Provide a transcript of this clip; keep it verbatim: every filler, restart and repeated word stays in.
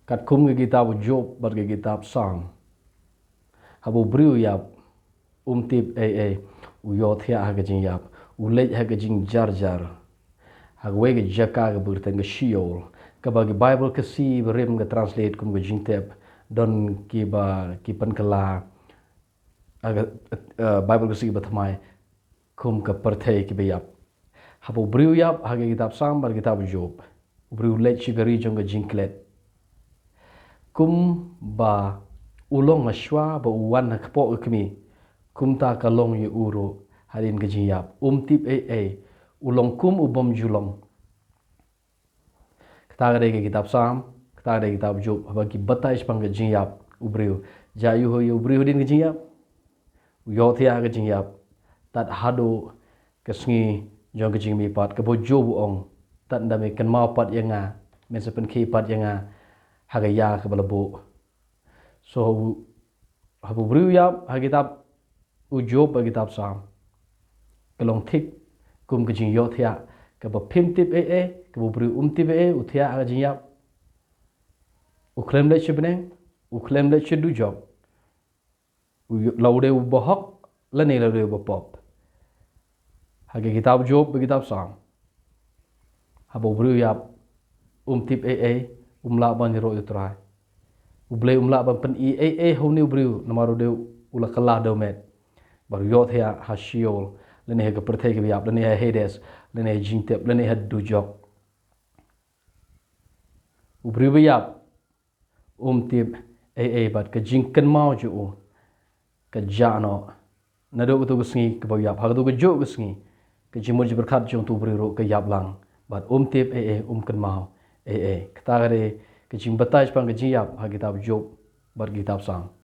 Katkum ka kitab u Job bad ka kitab Salm, haba u briew u ïap, um tip ei ei, u ïohthiah ha ka jingïap, u leit ha ka jingjarjar, ha kawei ka jaka kaba kyrteng ka Sheol, kaba ka Baibl Khasi barim ka translate kum ka jingtep, don kiba ki pynkylla, ha ka, eh, Baibl Khasi bathymmai kum ka pyrthei kiba ïap. Haba u briew u ïap, ha ka kitab Salm bad kitab Job, u briew u leit sha ka ri jong ka jingklet. Kumba u long ha shuwa ba u wan ha kpoh ka kmie, kumta ka long ïa u ruh hadien ka jingïap. Um tip ei ei, u long kum u bym ju long. Kata ka dei ka kitab Salm, kata ka dei ka kitab Job, haba ki batai shaphang ka jingïap u briew. Jia ïoh ïa u briew hadien ka jingïap, u ïohthiah ha ka jingïap, tad haduh ka sngi jong ka jingmihpat, kaba u Job u ong, tad ynda me kynmaw pat ïa nga, men sa pynkhie pat ïa nga ha ka ïa kaba la buh. So, u, haba u briew u ïap, ha kitab u Job bad kitab Salm, ka long thik kum ka jingïohthiah, kaba phim tip ei ei, kaba u briew um tip ei ei, u thiah ha ka jingïap. U khlem leit sha bneng, u khlem leit sha dujok. U, la u dei u bahok, lane la u dei u bapop. Ha ka kitab Job bad kitab Salm, haba u briew u ïap, um tip ei ei, um lah ban ïaroh ïa u Trai. U Blei um lah ban pyni ei ei ha une u briew, namar u dei u la kylla da u met. Bad u ïohthiah ha Sheol, lane ha ka pyrthei kaba ïap, lane ha Hades, lane ha jingtep, lane ha dujok. U briew ba ïap, um tip ei ei, bad ka jingkynmaw jong u ka jah noh. Naduh kato ka sngi kaba u ïap, ha kato ka juh ka sngi, ka jingmut jingpyrkhat jong uto u briew ruh ka ïap lang. Bad um tip ei ei, um kynmaw ei ei. Kata ka dei ka jingbatai shaphang ka jingïap ha kitab Job bad kitab Salm.